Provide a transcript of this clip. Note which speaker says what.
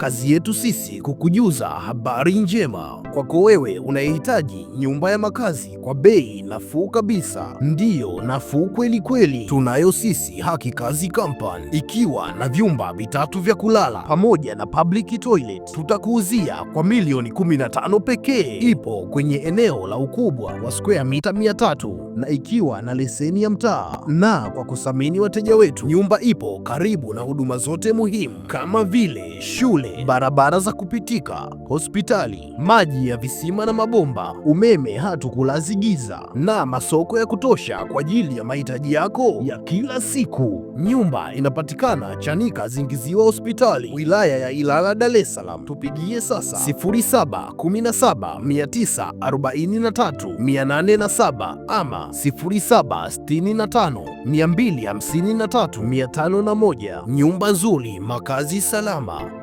Speaker 1: Kazi yetu sisi kukujuza habari njema kwako wewe unayehitaji nyumba ya makazi kwa bei nafuu kabisa. Ndiyo, nafuu kweli kweli. Tunayo sisi Haki Kazi Company, ikiwa na vyumba vitatu vya kulala pamoja na public toilet. Tutakuuzia kwa milioni 15 pekee. Ipo kwenye eneo la ukubwa wa square mita 300 na ikiwa na leseni ya mtaa. Na kwa kuthamini wateja wetu, nyumba ipo karibu na huduma zote muhimu kama vile shule, barabara za kupitika, hospitali, maji ya visima na mabomba, umeme hatukulazi giza, na masoko ya kutosha kwa ajili ya mahitaji yako ya kila siku. Nyumba inapatikana Chanika Zingiziwa Hospitali, wilaya ya Ilala, Dar es Salaam. Tupigie sasa 0717 943 807 ama 0765 253 501. Nyumba nzuri, makazi salama.